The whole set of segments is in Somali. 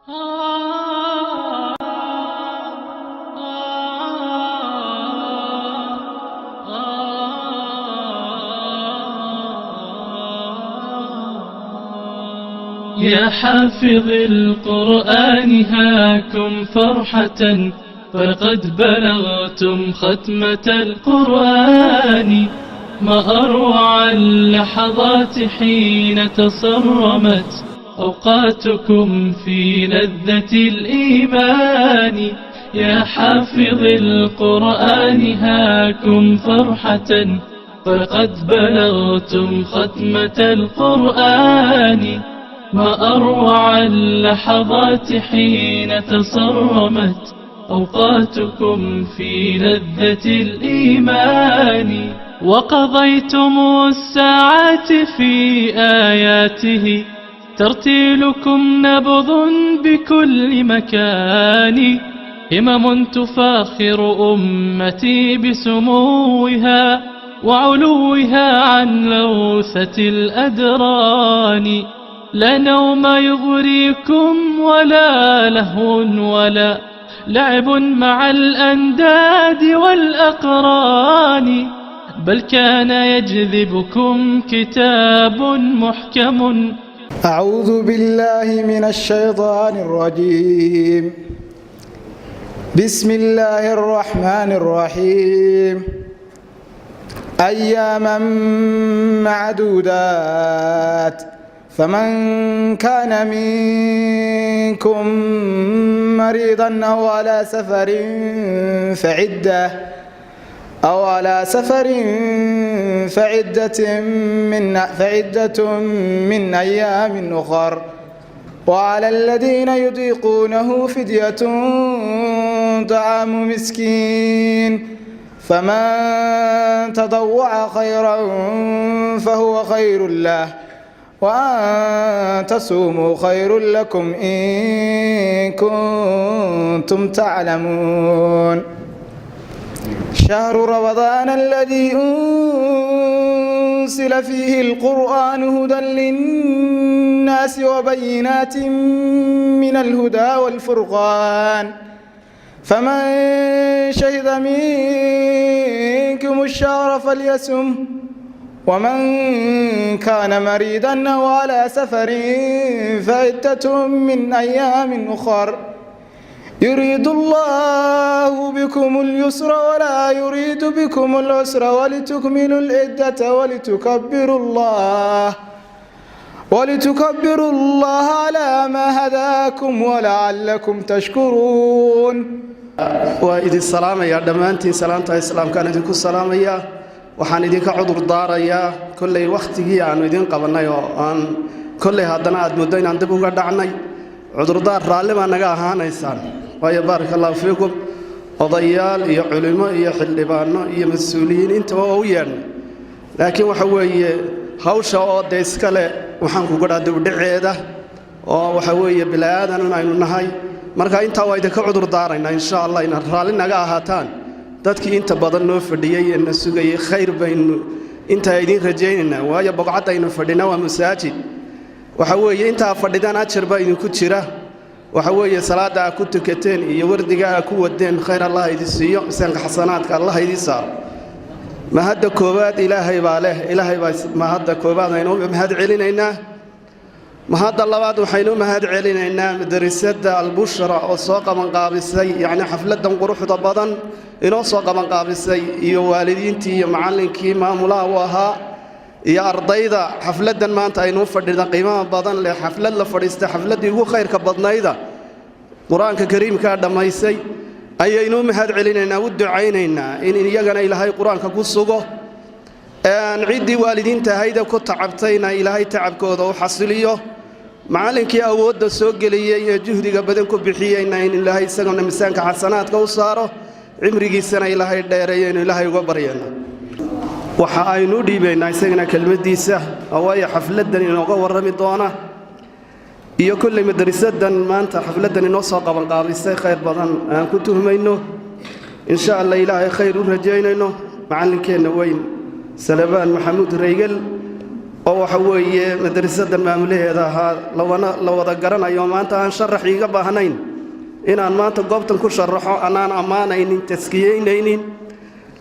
يا حافظ القرآن هاكم فرحة، فقد بلغتم ختمة القرآن. ما أروع اللحظات حين تصرمت أوقاتكم في لذة الإيمان. يا حافظ القرآن هاكم فرحة، فقد بلغتم ختمة القرآن. ما أروع اللحظات حين تصرمت أوقاتكم في لذة الإيمان. وقضيتم الساعات في آياته، ترتيلكم نبض بكل مكان. همم تفاخر أمتي بسموها وعلوها عن لوثة الأدران. لا نوم يغريكم ولا لهو ولا لعب مع الأنداد والأقران، بل كان يجذبكم كتاب محكم. أعوذ بالله من الشيطان الرجيم. بسم الله الرحمن الرحيم. أياما معدودات، فمن كان منكم مريضا أو على سفر فعدة من أيام أخر، وعلى الذين يطيقونه فدية طعام مسكين، فمن تطوع خيرا فهو خير له، وأن تصوموا خير لكم إن كنتم تعلمون. شهر رمضان الذي أنزل فيه القرآن هدى للناس وبينات من الهدى والفرقان، فمن شهد منكم الشهر فليصم، ومن كان مريضا أو على سفر فعدة من أيام أخر، يريد الله بكم اليسر ولا يريد بكم العسر، ولتكملوا العدة ولتكبروا الله على ما هداكم ولعلكم تشكرون. Waa idin salaamayaa dhammaantiin, salaamta islaamkaan idinku salaamayaa. Waxaan idinka cudur daarayaa kolley wakhtigii aannu idin qabannay oo aan kolley haddana aad muddo inaan dib uga dhacnay. Cudurdaar raalli baa naga ahaanaysaan, waayo baaraka Allahu fiikum, odayaal iyo culimmo iyo xildhibaanno iyo mas-uuliyiin intaba waa u yeedhnay, laakiin waxa weeye hawsha oo dee iskale waxaan kuga dhaa dibdhaceeda oo waxa weeye bila'aadan un aynu nahay. Marka intaa waa idinka cudur daaraynaa, insha Allah inaad raalli naga ahaataan. Dadkii inta badan noo fadhiyey ee na sugayey, khayr baynu intaa idiin rajaynaynaa, waayo boqcadaynu fadhina waa masaajid. Waxa weeye intaa fadhidaan ajar baa idinku jira. Waxa weeye salaadda aa ku tukateen iyo wardiga aa ku wadeen, khayr Allah idin siiyo, miisaanka xasanaadka Allah idin saaro. Mahadda koowaad Ilaahay baa leh, Ilaahay baa mahadda koowaad aynu mahad celinaynaa. Mahadda labaad waxaynu mahad celinaynaa madrasadda Albushra oo soo qabanqaabisay, yacni xafladdan quruxda badan inoo soo qabanqaabisay, iyo waalidiintii iyo macallinkii maamulaha u ahaa iyo ardayda xafladdan maanta aynuu fadhida qiimaha badan leh. Xaflad la fadhiistay xafladdii ugu khayrka badnayda, Qur-aanka Kariimkaa dhammaysay, ayaynuu mahad celinaynaa, u ducaynaynaa in iyagana Ilaahay Qur-aanka ku sugo, ciddii waalidiinta ahayda ku tacabtayna Ilaahay tacabkooda u xasiliyo, macallinkii awoodda soo geliyey ee juhdiga badan ku bixiyeyna in Ilaahay isaguna miisaanka xasanaadka u saaro, cimrigiisana Ilaahay dheereeyo, inu Ilaahay uga baryayno. Waxa aynu u dhiibaynaa isagana kelmaddiisa, waayo xafladdan inooga warrami doona iyo kolley madrasadan maanta xafladdan inoo soo qabanqaabisay, khayr badan aan ku tuhmayno, insha Allah Ilaahay khayr u rajaynayno, macallinkeenna weyn Salabaan Maxamuud Raygel. Oo waxa weeye madrasadan maamulaheeda ahaa, lawana la wada garanayo. Maanta aan sharax iiga baahnayn inaan maanta goobtan ku sharaxo, anaan ammaanaynin, taskiyeynaynin,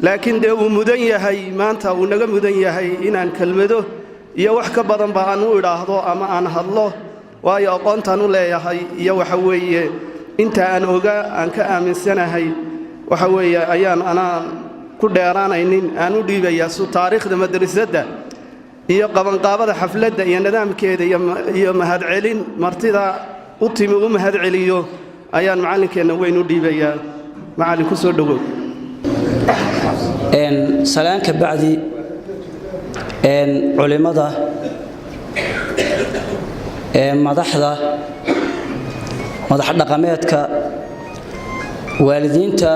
laakiin dee uu mudan yahay, maanta uu naga mudan yahay inaan kelmado iyo wax ka badanba aan u idhaahdo ama aan hadlo, waayo aqoontaan u leeyahay iyo waxa weeye inta aan ogaa aan ka aaminsanahay waxa weeye ayaan anaan ku dheeraanaynin aan u dhiibayaa su taariikhda madrasadda iyo qabanqaabada xafladda iyo nidaamkeeda iyo mahadcelin martida u timi u mahadceliyo ayaan macallinkeenna weyn u dhiibayaa. Macallin, ku soo dhowow. Salaan ka bacdi, culimmada, madaxda, madax dhaqameedka, waalidiinta,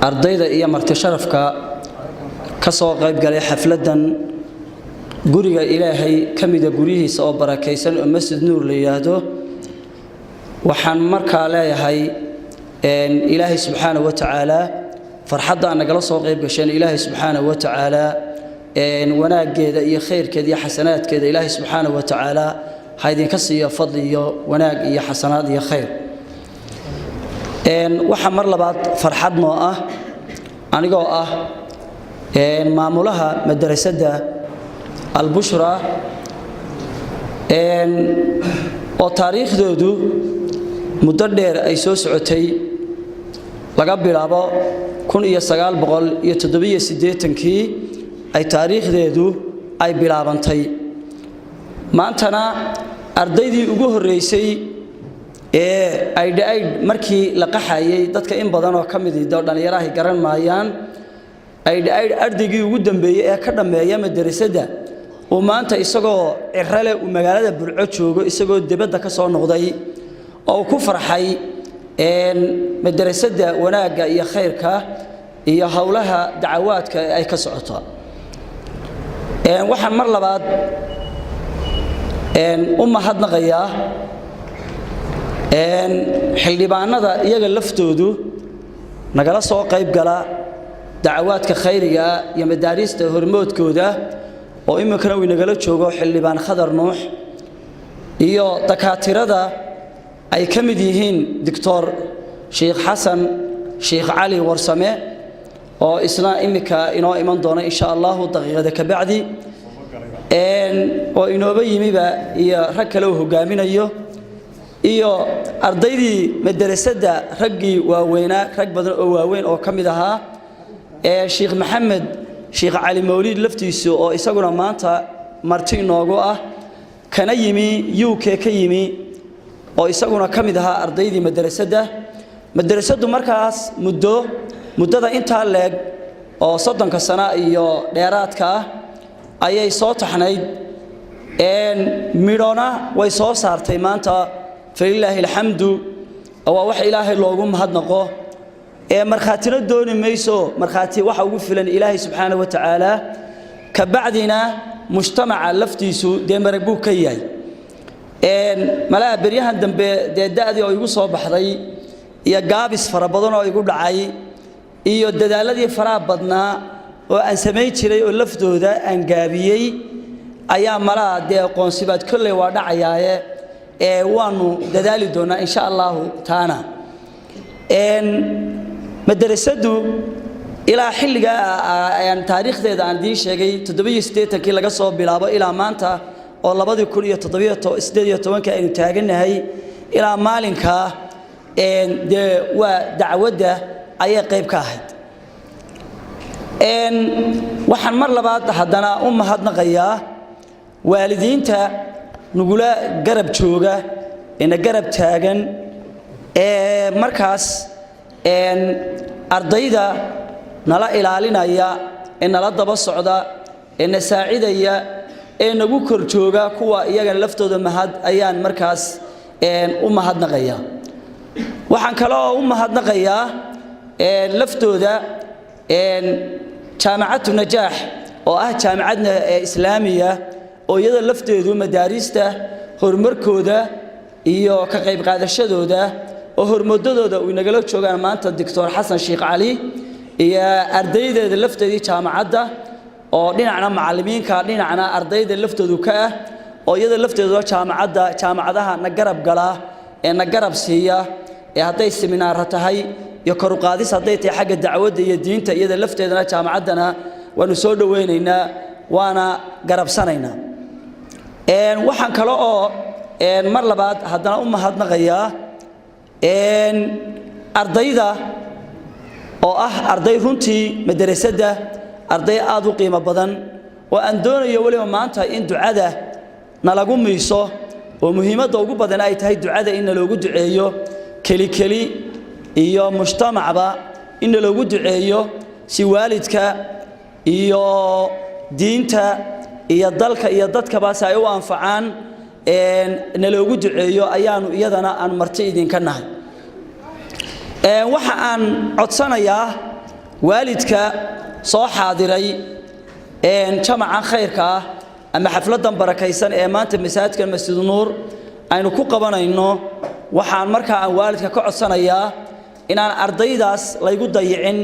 ardayda iyo marti sharafka ka soo qayb galay xafladdan guriga Ilaahay ka mida guryihiisa oo barakaysan oo Masjid Nuur la yidhaahdo, waxaan markaa leeyahay Ilaahay subxaanahu wa tacaala farxadda nagala soo qayb gasheen, Ilaahay subxaanahu wa tacaala wanaaggeeda iyo khayrkeeda iyo xasanaadkeeda Ilaahay subxaanahu wa tacaala ha idinka siiyo fadli iyo wanaag iyo xasanaad iyo khayr. Waxaa mar labaad farxad noo ah, anigoo ah maamulaha madrasadda Albushra oo taariikhdoodu muddo dheer ay soo socotay, laga bilaabo 1987-kii ay taariikhdeedu ay bilaabantay, maantana ardaydii ugu horreysay ee aydh markii la qaxayay, dadka in badan oo ka midii doo dhallinyarahay garan maayaan, aydh ardaygii ugu dambeeyey ee ka dhammeeya madrasadda uu maanta isagoo cirale uu magaalada Burco joogo, isagoo dibadda ka soo noqday oo uu ku farxay madrasadda wanaagga iyo khayrka iyo howlaha dacawaadka ay ka socoto. Waxaan mar labaad u mahadnaqayaa xildhibaanada iyaga laftoodu nagala soo qayb gala dacawaadka khayriga iyo madaariista hormoodkooda, oo iminkana uu inagala joogo Xildhibaan Khadar Nuux, iyo dakaatirada ay ka mid yihiin Doctor Sheikh Xasan Sheikh Cali Warsame, oo isna iminka inoo iman doona insha Allahu daqiiqada ka bacdi, oo inooba yimiba, iyo rag kale uu hogaaminayo, iyo ardaydii madrasadda raggii waaweynaa, rag badan oo waaweyn oo ka mid ahaa ee Sheikh Maxamed Sheikh Cali Mawliid laftiisu, oo isaguna maanta marti inoogu ah, kana yimi UK ka yimi, oo isaguna ka mid ahaa ardaydii madrasadda. Madrasaddu markaas muddada intaa leeg oo 30-ka sano iyo dheeraadka ah ayay soo taxnayd, midhona way soo saartay maanta, falilaahi alxamdu. Waa wax Ilaahay loogu mahadnaqo ee markhaatina dooni mayso, markhaati waxa ugu filan Ilaahay subxaanahu wa tacaala. Ka bacdina mujtamaca laftiisu dee marag buu ka yahay. Malaha beryahan dambe dee da'dii oo igu soo baxday iyo gaabis fara badan oo igu dhacay iyo dadaaladii faraha badnaa oo aan samayn jiray oo laftooda aan gaabiyey ayaa malaha dee aqoonsibaad kolley waa dhacayaaye, ee waanu dadaali doonaa insha Allahu taana. Madrasaddu ilaa xilligaa aan taariikhdeeda aan idiin sheegay, 87-kii laga soo bilaabo ilaa maanta oo 2018-ka aynu taagannahay, ilaa maalinkaa dee waa dacwadda ayay qayb ka ahayd. Waxaan mar labaad haddana u mahadnaqayaa waalidiinta nagula garab jooga, ina garab taagan, ee markaas ardayda nala ilaalinaya, ee nala daba socda, ee na saacidaya, ee nagu kor jooga, kuwa iyagana laftooda mahad ayaan markaas u mahadnaqayaa. Waxaan kaloo u mahadnaqayaa laftooda Jaamacatu Najaax, oo ah jaamacadna islaamiya, oo iyada lafteedu madaariista horumarkooda iyo ka qayb qaadashadooda oo hormoodadooda uu inagala joogaan maanta Doctor Xasan Sheekh Cali iyo ardaydeeda lafteedii jaamacadda. Oo dhinacna macallimiinka, dhinacna ardayda laftoodu ka ah, oo iyada lafteedu jaamacadda, jaamacadaha na garab gala ee na garab siiya, ee hadday seminaara tahay iyo kor u qaadis, hadday tahay xagga dacwadda iyo diinta, iyada lafteedana jaamacaddana waanu soo dhowaynaynaa, waana garabsanaynaa. Waxaan kale oo mar labaad haddana u mahadnaqayaa ardayda, oo ah arday runtii madrasadda, arday aad u qiimo badan, oo aan doonayo weliba maanta in ducada nalagu miiso, oo muhiimadda ugu badan ay tahay ducada in naloogu duceeyo, keli keli iyo mujtamacba in naloogu duceeyo, si waalidka iyo diinta iyo dalka iyo dadkaba si ay u anfacaan naloogu duceeyo ayaanu iyadana aan marti idinka nahay. Waxa aan codsanayaa waalidka soo xaadiray jamaca khayrka ah ama xafladan barakaysan ee maanta masaajidka Masjid Nuur aynu ku qabanayno. Waxaan markaa aan waalidka ka codsanayaa inaan ardaydaas laygu dayicin,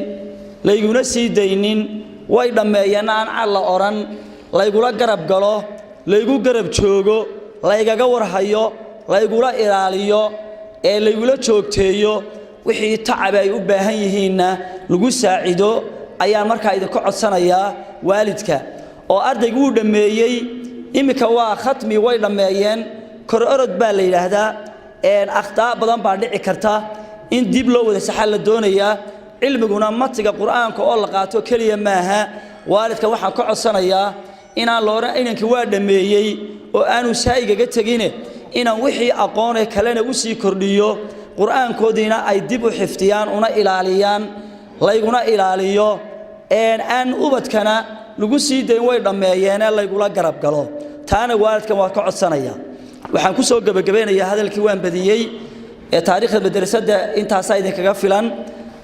layguna sii daynin, way dhammeeyeen aan alla odhan, laygula garab galo, laygu garab joogo, laygaga warhayo, laygula ilaaliyo ee laygula joogteeyo, wixii tacab ay u baahan yihiinna lagu saacido ayaan markaa idinka codsanayaa waalidka. Oo ardaygu wuu dhammeeyey iminka, waa khatmi, way dhammeeyeen, kor orod baa la yidhaahdaa, akhtaa badan baa dhici karta, in dib loo wada saxa la doonayaa. Cilmiguna matiga Qur'aanka oo la qaato keliya maaha. Waalidka waxaan ka codsanayaa inaan la odhan inankii waa dhammeeyey oo aanu saa'igaga tegine, inaan wixii aqoone kalena u sii kordhiyo, Qur'aankoodiina ay dib u xifdiyaan una ilaaliyaan, layguna ilaaliyo, aan ubadkana lagu sii dayn way dhammeeyeene, laygula garab galo. Taana waalidkan waa ka codsanaya. Waxaan ku soo gebagabaynayaa, hadalkii waan badiyey, ee taariikhda madrasadda intaasaa idinkaga filan,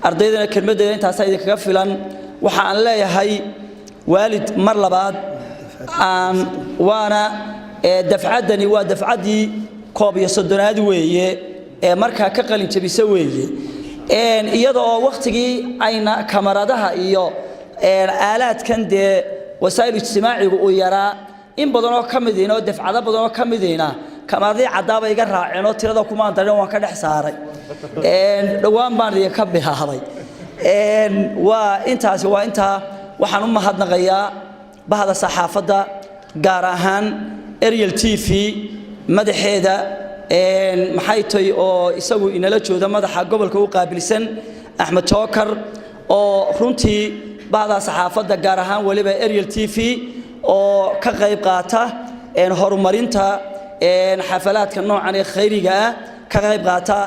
ardaydana kelmaddeeda intaasaa idinkaga filan. Waxa aan leeyahay waalid mar labaad aan waana dafcaddani waa dafcaddii 31aad weeye ee markaa ka qalin jabisa weeye, iyada oo wakhtigii ayna kamaradaha iyo aalaadkan dee wasaa'il ijtimaacigu uu yaraa, in badanoo ka midiina oo dafcado badanoo ka midiina kamaradii caddaaba iga raaceen oo tirada kumaan darin, waan ka dhex saaray, dhowaan baan idinka bilaabay. Waa intaasi, waa intaa. Waxaan u mahadnaqayaa bahda saxaafadda, gaar ahaan Ariel TV madaxeeda, maxay tay, oo isagu inala jooda, madaxa gobolka u qaabilsan Axmed Jookar, oo runtii bahda saxaafadda, gaar ahaan weliba Ariel TV, oo ka qayb qaata horumarinta xafalaadka noocan ee khayriga ah ka qayb qaata.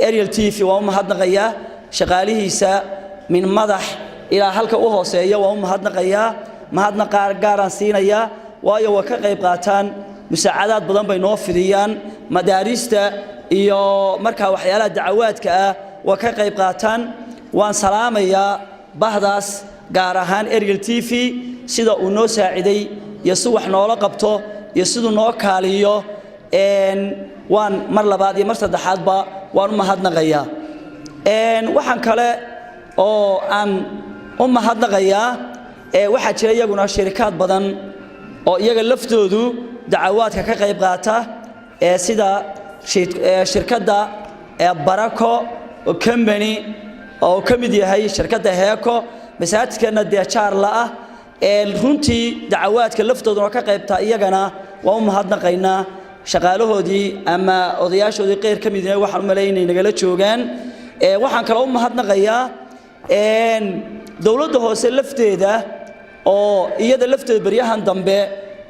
Ariel TV waa u mahadnaqayaa, shaqaalihiisa min madax ilaa halka u hooseeya waa u mahadnaqayaa, mahadnaq gaaraan siinayaa, waayo waa ka qayb qaataan, musaacadaad badan bay noo fidiyaan, madaarista iyo markaa waxyaalaha dacawaadka ah waa ka qayb qaataan. Waan salaamayaa bahdaas, gaar ahaan Ariel TV, sida uu noo saaciday iyo si wax noola qabto iyo siduu noo kaaliyo. Waan mar labaad iyo mar saddexaadba waan u mahadnaqayaa. Waxaan kale oo aan u mahadnaqayaa, waxaa jira iyaguna shirikaad badan oo iyaga laftoodu dacawaadka ka qayb qaata, ee sida shirkadda Barako Company, oo ka mid yahay shirkadda Heeko, masaajidkeenna dee jaarla ah, runtii dacawaadka laftooduna ka qaybta, iyagana waa u mahadnaqaynaa. Shaqaalahoodii ama odayaashoodii qeyr ka midina waxaan u malay inay nagala joogaan. Waxaan kaloo u mahadnaqayaa dowladda hoose lafteeda, oo iyada lafteedu beryahan dambe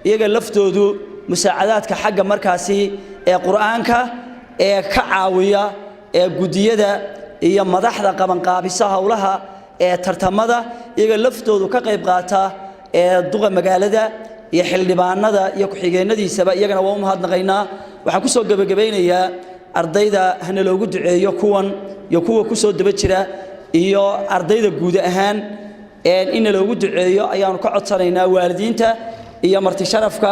iyaga laftoodu musaacadaadka xagga markaasi ee Qur'aanka ee ka caawiya, ee guddiyada iyo madaxda qabanqaabisa howlaha ee tartamada iyaga laftoodu ka qayb qaata, ee duqa magaalada iyo xildhibaanada iyo ku-xigeenadiisaba, iyagana waa u mahadnaqaynaa. Waxaan ku soo gebagabaynayaa, ardayda hana loogu duceeyo, kuwan iyo kuwa ku soo daba jira iyo ardayda guud ahaan inna loogu duceeyo ayaanu ka codsanaynaa waalidiinta iyo marti sharafka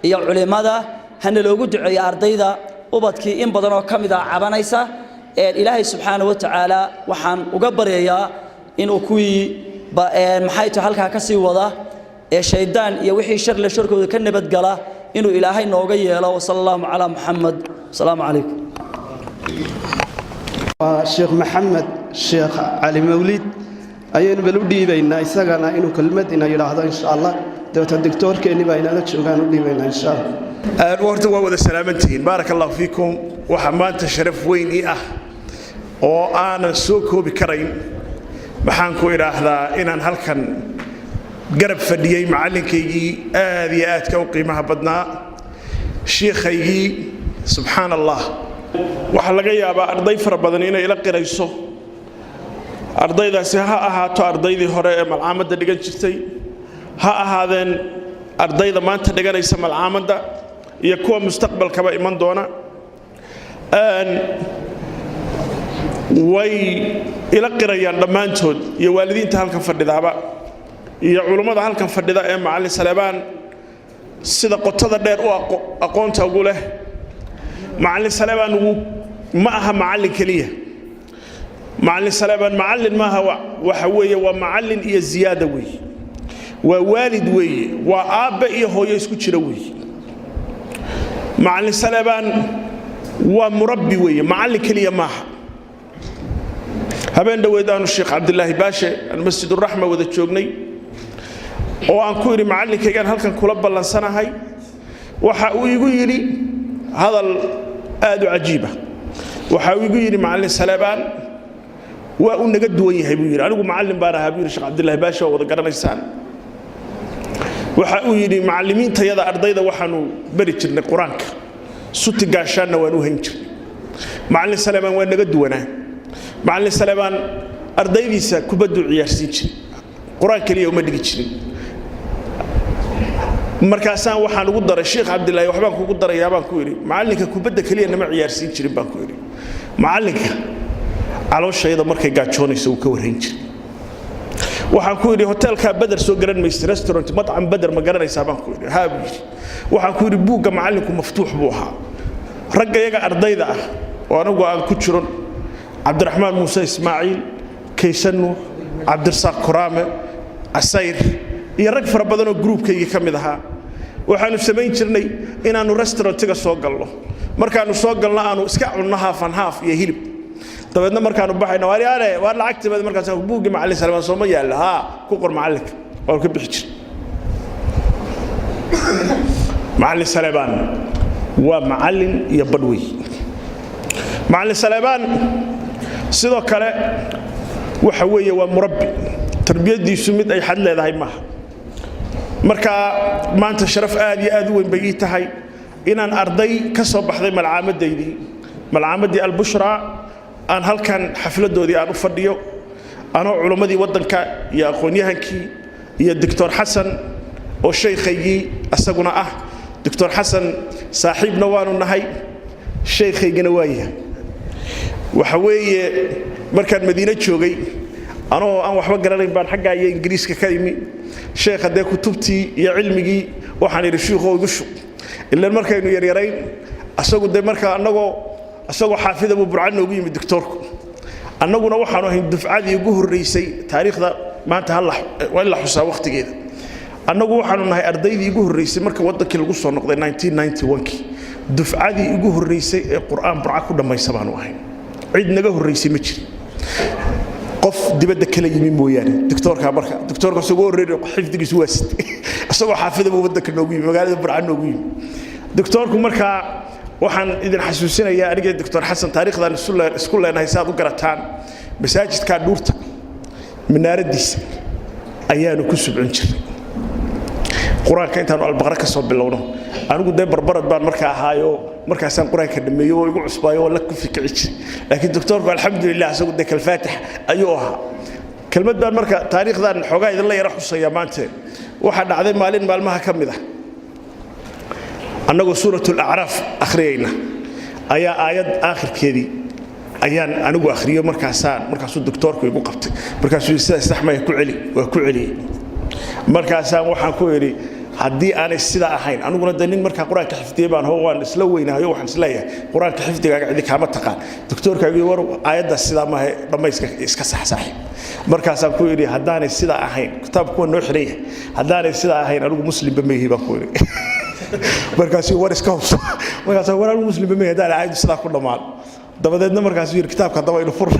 iyo culimada. Hana loogu duceeyo ardayda, ubadkii in badan oo ka mid ah cabanaysa. Ilaahay subxaana wa tacaala waxaan uga baryayaa inuu kuwii, maxay tahay, halkaa ka sii wada. Ee shaydaan iyo wixii shar le sharkooda ka nabadgala inuu Ilaahay nooga yeelo. Wasala allahu calaa Muxamed. Asalaamu calaykum. Waa Sheekh Maxamed Sheekh Cali Mawlid ayaynu bal u dhiibaynaa isagana inuu kelmad ina yidhaahdo, insha Allah. Dabeeta doctoorkeenni baa inala joogaan u dhiibaynaa, insha Allah. Horta waa wada salaamantihiin, baaraka Allahu fiikum. Waxaa maanta sharaf weyn ii ah oo aanan soo koobi karayn, maxaan ku idhaahdaa, inaan halkan garab fadhiyey macallinkaygii aad iyo aadka u qiimaha badnaa, shiikhaygii, subxaan Allah. Waxaa laga yaabaa arday fara badan inay ila qirayso. Ardaydaasi ha ahaato ardaydii hore ee malcaamadda dhigan jirtay, ha ahaadeen ardayda maanta dhiganaysa malcaamadda iyo kuwa mustaqbalkaba iman doona, way ila qirayaan dhammaantood, iyo waalidiinta halkan fadhidaaba iyo culummada halkan fadhida ee Macallin Saleebaan sida qotada dheer u aqoonta ugu leh. Macallin Saleebaan wuu ma aha macallin keliya. Macallin Saleebaan macallin maaha, waxa weeye waa macallin iyo ziyaada weeye, waa waalid weeye, waa aabbe iyo hooyo isku jira weeye. Macallin Saleebaan waa murabbi weeye, macallin keliya maaha. Habeen dhoweed aanu Sheekh Cabdilaahi Baashe aan Masjiduraxma wada joognay oo aan ku idhi macallinkaygaan halkan kula ballansanahay, waxa uu igu yidhi hadal aad u cajiiba. Waxa uu igu yidhi, "Macallin Saleebaan waa uu naga duwan yahay," buu yidhi. "Anigu macallin baan ahaa," buu yidhi. Sheekh Cabdilaahi Baashe waa wada garanaysaan. Waxa uu yidhi, "Macallimiintayada ardayda waxaanu bari jirnay Qur-aanka, suti gaashaanna waan u hayn jirnay. Macallin Saleebaan waa naga duwanaa. Macallin Saleebaan ardaydiisa kubadduu ciyaarsiin jiray, Qur-aan keliya uma dhigi jirin." Markaasaan waxaan ugu daray, "Sheekh Cabdilaahi, waxbaan kugu darayaa," baan ku idhi. "Macallinka kubadda keliya nama ciyaarsiin jirin," baan ku idhi. "Macallinka calooshayda markay gaajoonayso wuu ka warrayn jiray." Waxaan ku idhi, "Hoteelkaa Beder soo garan maysa, restaurant matcam Beder ma garanaysaa?" baan ku idhi. "Haa," buu yidhi. Waxaan ku idhi, "Buugga macallinku maftuux buu ahaa. Ragga iyaga ardayda ah oo anagu aan ku jiro, Cabdiraxmaan Muuse Ismaaciil, Kaysan Nuux, Cabdirasaaq Kuraame, Casayr iyo rag fara badan oo groupkaygii ka mid ahaa, waxaanu samayn jirnay inaannu restaurantiga soo galno. Markaannu soo galno aanu iska cunno half and half iyo hilib. Dabeedna markaanu baxayno, waaryaale, waar lacag timaad, markaas buuggii Macallin Salmaan sooma yaalla? Haa, ku qor macallinka." Waanu ka bixi jiray. Macallin Saleebaan waa macallin iyo badh wey. Macallin Saleebaan sidoo kale waxa weeye waa murabbi, tarbiyaddiisu mid ay xad leedahay maaha. Marka maanta sharaf aad iyo aad u weyn bay ii tahay inaan arday ka soo baxday malcaamadaydii, malcaamaddii Albushraa, aan halkan xafladoodii aan u fadhiyo, anoo culummadii waddanka iyo aqoon-yahankii iyo Doctor Xasan oo shaykhaygii asaguna ah. Doctor Xasan saaxiibna waanu nahay, shaykhaygana waa yahay. Waxa weeye markaan Madiine joogay, anoo aan waxba garanayn baan xaggaa iyo Ingiriiska ka imi. Sheekha dee kutubtii iyo cilmigii waxaan idhi, "Shiikhow, igu shub." Ilaan markaynu yaryarayn, asagu dee marka annagoo isagoo xaafida buu Burca noogu yimid doctoorku. Annaguna waxaanu ahayn dufcadii ugu horraysay taariikhda. Maanta waa in la xusaa wakhtigeeda. Annagu waxaanu nahay ardaydii ugu horraysay marka waddankii lagu soo noqday 1991kii. Dufcadii ugu horraysay ee Qur'aan Burca ku dhammaysa baanu ahayn. Cid naga horraysay ma jirin, qof dibadda kala yimi mooyaane. Doctoorka marka, doctoorka isagoo horreeyay xifdigiisu waa sitay, isagoo xaafida buu waddanka noogu yimi, magaalada Burca noogu yimi doctoorku. Markaa waxaan idin xasuusinayaa, aniga Doctor Xasan taariikhdan isku leenahay si aad u garataan, masaajidka Dhuurta minaaraddiisa ayaanu ku subcin jirnay Qur-aanka intaanu Albaqra ka soo bilowno. Anigu dee barbarad baan markaa ahaayo, markaasaan Qur-aanka dhameeyo oo igu cusbaayo oo la ku fikici jiray. Laakiin doctoorku, alxamdulilah, isagu dee kalfaatix ayuu ahaa. Kelmad baan marka taariikhdan xoogaa idinla yara xusaya maante. Waxaa dhacday maalin maalmaha ka mid ah, annagoo Suurat Alacraaf akhriyayna ayaa aayad aakhirkeedii ayaan anigu akhriyo. Markaasaan markaasuu doctoorku igu qabtay. Markaasuu yidhi, "Sidaas sax maya, ku celi." Waa ku celiyey. Markaasaan waxaan ku idhi Haddii aanay sidaa ahayn, aniguna de nin markaa Qur-aanka xifdiyey baan ho, waan isla weynahayo, waxaan isleeyahay Qur-aanka xifdigaaga cidi kaama taqaan. Doctoorkaagii, war aayaddaas sidaa maahe, dhammayska iska sax, saaxiib. Markaasaan ku idhi, haddaanay sidaa ahayn, kitaabku waa noo xiran yahay, haddaanay sidaa ahayn, anigu muslimba meyhi, baan ku idhi. Markaasuu, war iska hubso. Markaasuu, war anigu muslimba meyhi haddaanay aayaddu sidaa ku dhammaan. Dabadeedna markaasuu yidhi, kitaabka haddaba aynu furno.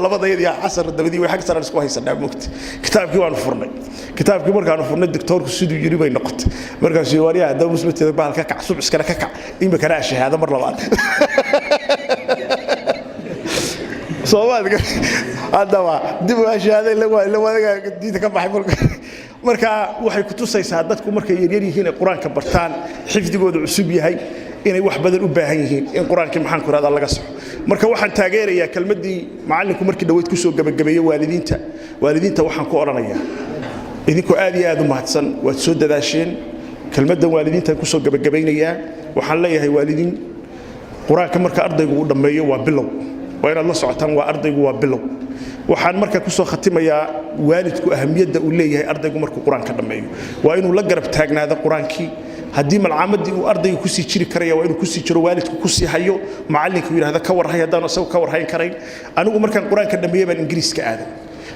Labadayadii casar dabadii way xag saraan isku haysanaa moogta. Kitaabkii waanu furnay. Kitaabkii markaanu furnay, doctoorku siduu yidhi bay noqotay. Markaasuu yidhi, waryaa, haddaba muslimteeda bahal ka kac, subciskana ka kac, imikana shahaado mar labaad. Soomaadka haddaba dib u shahaaday la diinta ka baxay. Marka waxay ku tusaysaa, dadku markay yaryar yihiin ay Qur-aanka bartaan, xifdigooda cusub yahay, inay wax badan u baahan yihiin in Qur-aankii, maxaan ku rahdaa, laga saxo. Marka waxaan taageerayaa kelmaddii macallinku markii dhaweyd kusoo gabagabeeyey waalidiinta. Waalidiinta waxaan ku odhanayaa, idinkoo aad iyo aad u mahadsan, waad soo dadaasheen. Kelmaddan waalidiintaan kusoo gabagabaynayaa. Waxaan leeyahay waalidiin, Qur-aanka marka ardaygu uu dhammeeyo waa bilow, waa inaad la socotaan, waa ardaygu waa bilow. Waxaan marka kusoo khatimayaa, waalidku ahamiyadda uu leeyahay ardaygu markuu Qur-aanka dhammeeyo waa inuu la garab taagnaado Qur-aankii. Haddii malcaamadii uu ardaygu kusii jiri karaya, waa inuu kusii jiro, waalidku kusii hayo, macalinku yidhahda ka warhay haddaanu isagu ka warhayn karayn. Anigu markaan Qur-aanka dhammeeyey baan Ingiriiska aaday.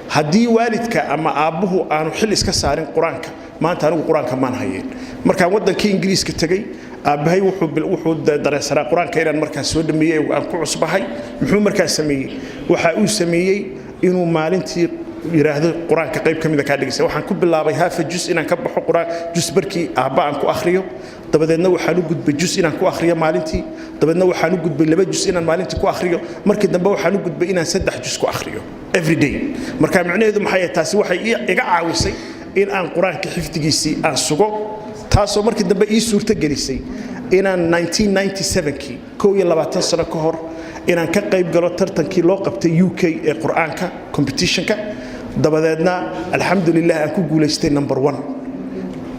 Haddii waalidka ama aabbuhu aanu xil iska saarin Qur-aanka, maanta anigu Qur-aanka maan hayeen. Markaan waddankii Ingiriiska tegey, aabbahay wuxuu dareensanaa Qur-aanka inaan markaas soo dhameeyey, aan ku cusbahay. Muxuu markaas sameeyey? Waxa uu sameeyey inuu maalintii yidhaahdo, Qur-aanka qayb ka mida kaa dhegeysa. Waxaan ku bilaabay half a jus inaan ka baxo, Qur-aan jus barkii aabba aan ku akhriyo. Dabadeedna waxaan u gudbay jus inaan ku akhriyo maalintii. Dabadeedna waxaan u gudbay 2 jus inaan maalintii ku akhriyo. Markii dambe waxaan u gudbay inaan 3 jus ku akhriyo every day. Marka micnaheedu maxay tahay? Taasi waxay iga caawisay in aan Qur-aanka xifdigiisii aan sugo, taasoo markii dambe ii suurto gelisay inaan 1997kii, 21 sano ka hor, inaan ka qayb galo tartankii loo qabtay UK ee Qur-aanka competitionka. Dabadeedna alxamdulilah aan ku guulaystay number one.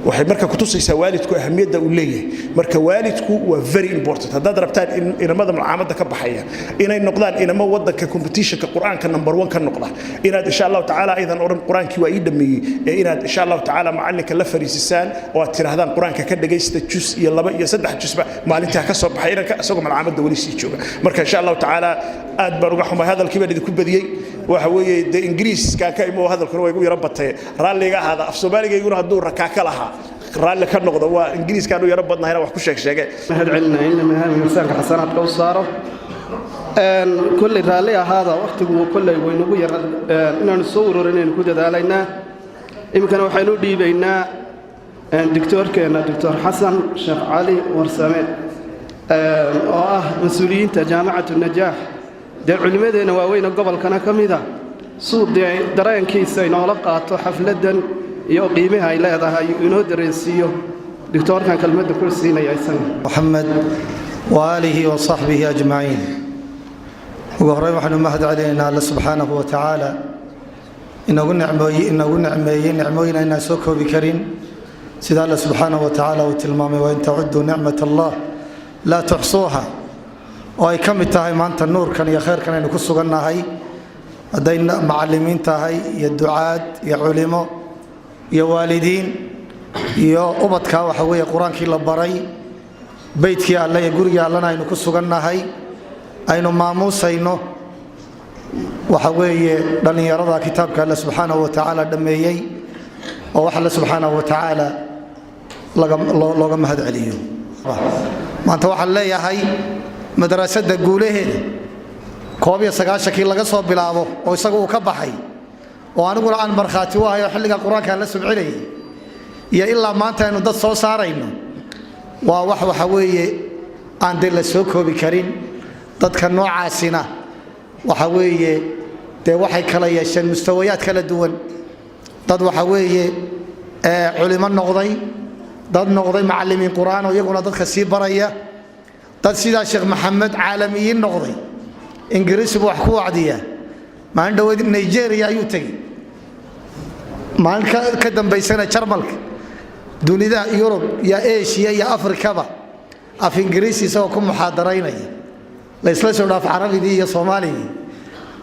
Waxay marka kutusaysaa waalidku ahamiyadda uu leeyahay. Marka waalidku waa very important. Haddaad rabtaan in inamada malcaamadda ka baxaya inay noqdaan inamo waddanka competitionka Qur-aanka number one ka noqda, inaad insha Allahu tacaala aydan odhan Qur-aankii waa ii dhameeyey, ee inaad insha Allahu tacaala macallinka la fariisisaan oo aad tidhaahdaan, Qur-aanka ka dhagaysta jus iyo 2 iyo 3 jusba maalintaa ka soo baxay inanka isagoo malcaamadda weli sii jooga. Marka insha Allahu tacaala aad baan uga xumay, hadalkii baan idinku badiyey. Waxa weeye dee Ingiriiskaa ka imo, hadalkuna waa igu yaro batay, raalliga ahaada. Af Soomaaligayguna hadduu rakaa ka lahaa, raalli ka noqdo, waa Ingiriiskaan u yaro badnahayna wax ku sheeg sheege. Mahad celinaa in miisaanka xasanaadka u saaro. Kolley raalli ahaada, wakhtigu kolley waynugu yar, inaanu soo ururinaynu ku dadaalaynaa. Iminkana waxaynu u dhiibaynaa doctoorkeenna, Doctor Xasan Sheekh Cali Warsame, oo ah mas-uuliyiinta Jaamacatu Najaax, dee culimmadeenna waaweyne gobolkana ka mida, suu dee dareenkiisa inoola qaato xafladdan iyo qiimaha ay leedahay inoo dareensiiyo. Doctoorkan kelmadda ku siinaya isaga. محمد وآله وصحبه أجمعين. Ugu horreyn waxaanu mahad celinaynaa Alle subxaanahu wa tacaala, inagu nicmeeyey nicmooyin aynaan soo koobi karin, sida Alle subxaanahu wa tacaala uu tilmaamay, وإن تعدوا نعمة الله لا تحصوها, oo ay ka mid tahay maanta nuurkan iyo khayrkan aynu ku sugannahay, hadday macalimiin tahay iyo ducaad iyo culimo iyo waalidiin iyo ubadka, waxa weeye Qur-aankii la baray, beytkii Alle iyo gurigii Allena aynu ku sugannahay, aynu maamuusayno, waxa weeye dhallinyarada kitaabka Alle subxaanahu wa tacaala dhammeeyey, oo wax Alle subxaanahu wa tacaala looga mahad celiyo. Maanta waxaan leeyahay, madrasadda guulaheeda 91-kii laga soo bilaabo oo isagu uu ka baxay, oo aniguna aan markhaati u ahay, oo xilliga Qur-aankaan la subcinayay, iyo ilaa maanta aynu dad soo saarayno, waa wax waxa weeye aan dee la soo koobi karin. Dadka noocaasina waxa weeye dee waxay kala yeesheen mustawayaad kala duwan. Dad waxa weeye culimo noqday, dad noqday macallimiin Qur'aan oo iyaguna dadka sii baraya, dad sidaa Sheekh Maxamed caalamiyiin noqday, Ingiriisibu wax ku wacdiya. Maalin dhaweyd Nigeria ayuu tegey, maalin ka dambaysana Jarmalka, dunida Yurub iyo Eshiya iyo Afrikaba af Ingiriisi isagoo ku muxaadaraynaya, laysla soo dhaaf Carabigii iyo Soomaaligii,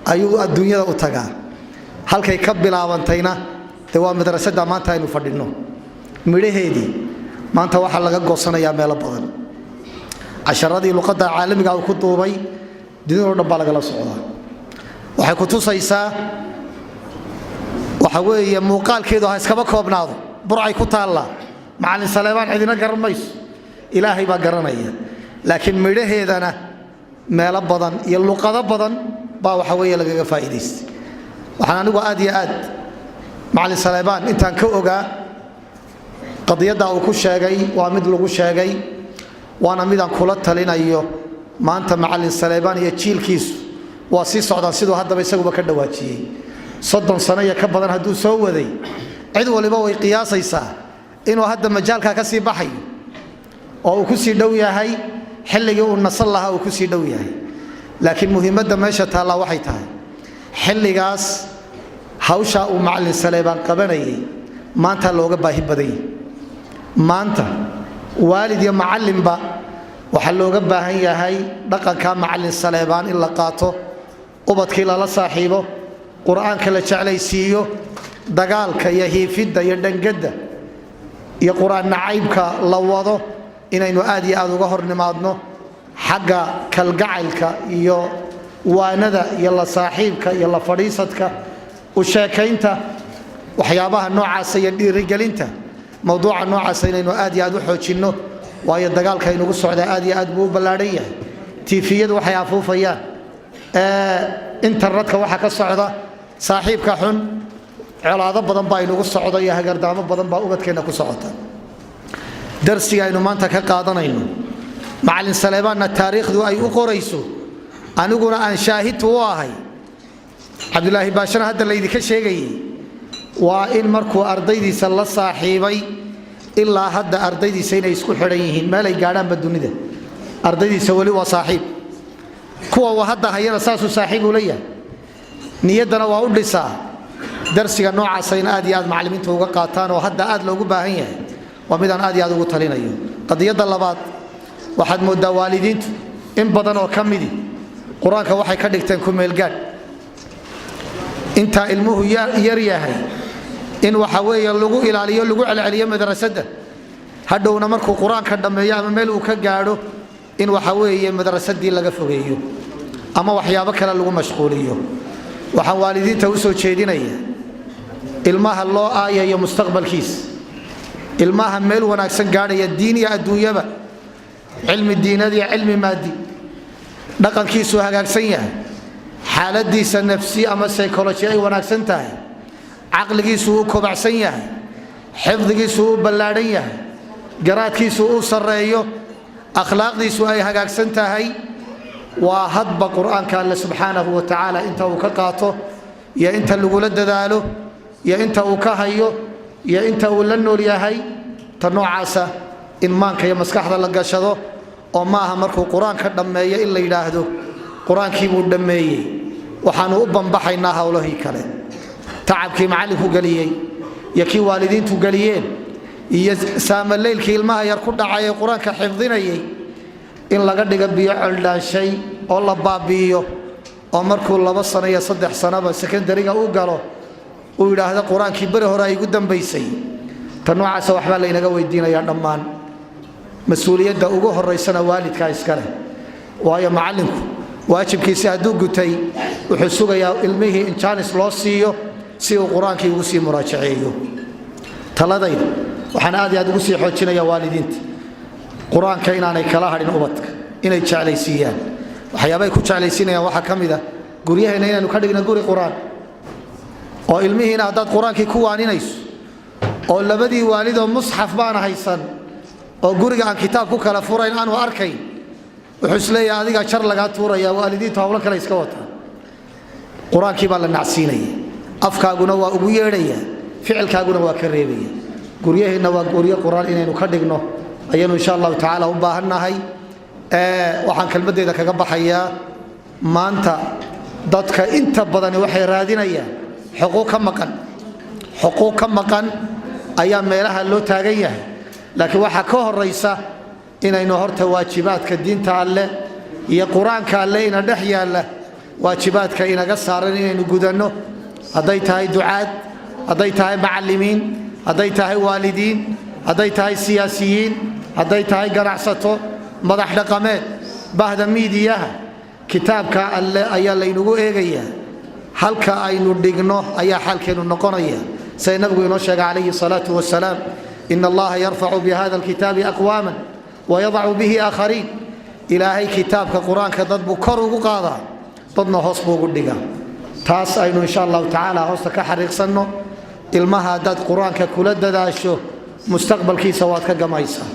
ayuu adduunyada u tagaa. Halkay ka bilaabantayna de waa madrasadda maanta aynu fadhinno midhaheedii. Maanta waxaa laga goosanayaa meelo badan. Casharadii luqadda caalamiga uu ku duubay dunidao dhan baa lagala socdaa. Waxay ku tusaysaa waxa weeye, muuqaalkeedu ha iskaba koobnaado, Burcay ku taallaa, Macallin Saleebaan cidina garan mayso, Ilaahay baa garanaya, laakiin midhaheedana meelo badan iyo luqado badan baa waxa weeye lagaga faa'iidaystay. Waxaan anigu aad iyo aad Macallin Saleebaan intaan ka ogaa, qadiyadda uu ku sheegay waa mid lagu sheegay, waana midaan kula talinayo. Maanta Macallin Saleebaan iyo jiilkiisu waa sii socdaan, siduu haddaba isaguba ka dhawaajiyey. 30 sano iyo ka badan hadduu soo waday, cid waliba way qiyaasaysaa inuu hadda majaalkaa ka sii baxayo oo uu ku sii dhow yahay xilligii uu nasan lahaa uu ku sii dhow yahay. Laakiin muhiimadda meesha taallaa waxay tahay, xilligaas hawshaa uu Macallin Saleebaan qabanayay maanta looga baahi badan yahay. Maanta waalid iyo macallinba waxaa looga baahan yahay dhaqanka Macallin Saleebaan in la qaato, ubadkii lala saaxiibo, Qur-aanka la jeclaysiiyo, dagaalka iyo hiifidda iyo dhangadda iyo Qur-aan nacaybka la wado inaynu aad iyo aad uga hor nimaadno, xagga kalgacaylka iyo waanada iyo la saaxiibka iyo la fadhiisadka, u sheekaynta, waxyaabaha noocaasa iyo dhiirigelinta mowduuca noocaasa inaynu aad iyo aad u xoojinno. Waayo, dagaalka inugu socdaa aad iyo aad buu u ballaadhan yahay. TV-yadu waxay afuufayaan, internetka waxa ka socda, saaxiibka xun, colaado badan baa inugu socda iyo hagardaamo badan baa ubadkeenna ku socota. Darsiga aynu maanta ka qaadanayno, Macallin Saleebaanna taariikhdu ay u qorayso, aniguna aan shaahidtu u ahay, Cabdulaahi Baashana hadda laydinka sheegayay, waa in markuu ardaydiisa la saaxiibay ilaa hadda ardaydiisa inay isku xidhan yihiin. Meelay gaadhaanba dunida ardaydiisa weli waa saaxiib. Kuwa uu hadda hayana saasuu saaxiib ula yahay, niyaddana waa u dhisaa. Darsiga noocaasa in aad iyo aad macallimiinta uga qaataan oo hadda aad loogu baahan yahay, waa midaan aad iyo aad ugu talinayo. Qadiyadda labaad, waxaad mooddaa waalidiintu in badan oo ka midi Qur-aanka waxay ka dhigteen ku meelgaadh. Intaa ilmuhu yar yahay in waxa weeye lagu ilaaliyo, lagu celceliyo madrasadda, hadhowna markuu Qur-aanka dhammeeyo ama meel uu ka gaadho in waxa weeye madrasadii laga fogeeyo ama waxyaabo kale lagu mashquuliyo. Waxaan waalidiinta u soo jeedinaya, ilmaha loo aayayo mustaqbalkiisa, ilmaha meel wanaagsan gaadhaya diin iyo adduunyaba, cilmi diinad iyo cilmi maadi, dhaqankiisu hagaagsan yahay, xaaladiisa nafsi ama psychology ay wanaagsan tahay, caqligiisu uu kobacsan yahay, xifdigiisu uu ballaadhan yahay, garaadkiisu uu sarreeyo, akhlaaqdiisu ay hagaagsan tahay, waa hadba Qur-aanka Alle subxaanahu wa tacaala inta uu ka qaato iyo inta lagula dadaalo iyo inta uu ka hayo iyo inta uu la nool yahay. Ta noocaasa in maanka iyo maskaxda la gashado, oo ma aha markuu Qur-aanka dhammeeyo in la yidhaahdo Qur-aankii buu dhammeeyey, waxaanu u bambaxaynaa howlahii kale. Tacabkii macallinku geliyey iyo kii waalidiintu geliyeen iyo saamaleylkii ilmaha yar ku dhacay ee Qur-aanka xifdinayay in laga dhigo biyo coldhaanshay oo la baabi'iyo, oo markuu 2 sano iyo 3 sanoba secondary-ga u galo uu yidhaahdo Qur-aankii beri hore ay igu dambaysay, ta noocaasa waxbaa laynaga weydiinayaa dhammaan. Mas-uuliyadda ugu horaysana waalidkaa iska leh. Waayo, macallinku waajibkiisi hadduu gutay, wuxuu sugayaa ilmihii in chance loo siiyo si uu Qur-aankii ugu sii muraajaceeyo. Taladayda waxaan aad iyo aad ugu sii xoojinayaa waalidiinta Qur-aanka inaanay kala hadhin ubadka, inay jeclaysiiyaan. Waxyaabay ku jeclaysiinayaan waxaa ka mid a guryaheenna inaynu ka dhigno guri Qur-aan, oo ilmihiina haddaad Qur-aankii ku waaninayso, oo labadii waalidoo musxaf baana haysan oo guriga aan kitaab ku kala furayn aanu arkayn, wuxuu isleeyahay adigaa jar lagaa tuuraya. Waalidiintu hawlo kale iska wataa, Qur-aankii baa la nacsiinaya. Afkaaguna waa ugu yeedhaya, ficilkaaguna waa ka reebaya. Guryaheenna waa guryo Qur-aan inaynu ka dhigno ayaynu insha Allahu tacaala u baahannahay. Waxaan kelmaddeeda kaga baxayaa, maanta dadka inta badani waxay raadinayaan xuquuq ka maqan. Xuquuq ka maqan ayaa meelaha loo taagan yahay, laakiin waxaa ka horaysa inaynu horta waajibaadka diinta Alleh iyo Qur-aanka Alleh ina dhex yaalla, waajibaadka inaga saaran inaynu gudanno, hadday tahay ducaad, hadday tahay macallimiin, hadday tahay waalidiin. Hadday tahay siyaasiyiin, hadday tahay ganacsato, madax dhaqameed, bahda miidiyaha, kitaabka Alle ayaa laynagu eegayaa. Halka aynu dhigno ayaa xaalkeennu noqonaya. Sida Nabigu inoo sheegay calayhi salaatu wasalaam, "In Allaha yarfacu bihada alkitaabi aqwaaman wayadacu bihi aakhariin." Ilaahay kitaabka Qur-aanka dad buu kor ugu qaadaa, dadna hoos buu ugu dhigaa. Taas aynu insha Allahu tacaala hoosta ka xariiqsanno. Ilmaha haddaad Qur-aanka kula dadaasho, mustaqbalkiisa waad ka gamaysaa,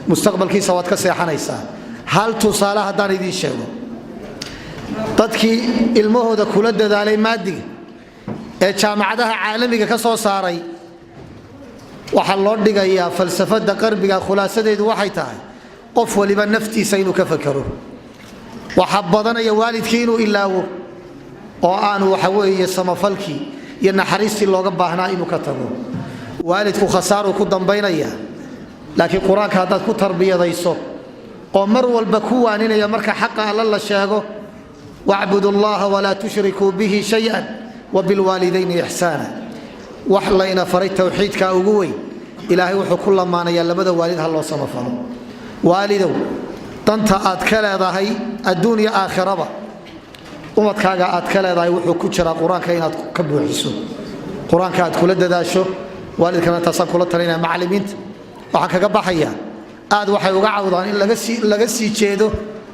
mustaqbalkiisa waad ka seexanaysaa. Hal tusaale haddaan idiin sheego, dadkii ilmahooda kula dadaalay maadiga ee jaamacadaha caalamiga ka soo saaray, waxaa loo dhigayaa falsafada qarbiga. Khulaasadeedu waxay tahay qof waliba naftiisa inuu ka fakero. Waxaa badanaya waalidkii inuu ilaawo oo aanu, waxa weeye, samafalkii iyo naxariistii looga baahnaa inuu ka tago. Waalidku khasaaruu ku dambaynaya. Laakiin Qur-aanka haddaad ku tarbiyadayso oo mar walba ku waaninaya marka xaqa Alla la sheego, "Wacbudu Allaha walaa tushrikuu bihi shayan wabilwaalidayni ixsaana," wax layna faray towxiidka ugu weyn, Ilaahay wuxuu ku lamaanayaa labada waalid ha loo samafalo. Waalidow, danta aad ka leedahay adduun iyo aakhiraba, umadkaaga aad ka leedahay, wuxuu ku jiraa Qur-aanka inaad ka buuxiso, Qur-aanka aad kula dadaasho. Waalidkana taasaan kula talinaya. Macallimiinta waxaan kaga baxayaa, aad waxay uga cawdaan in laga sii jeedo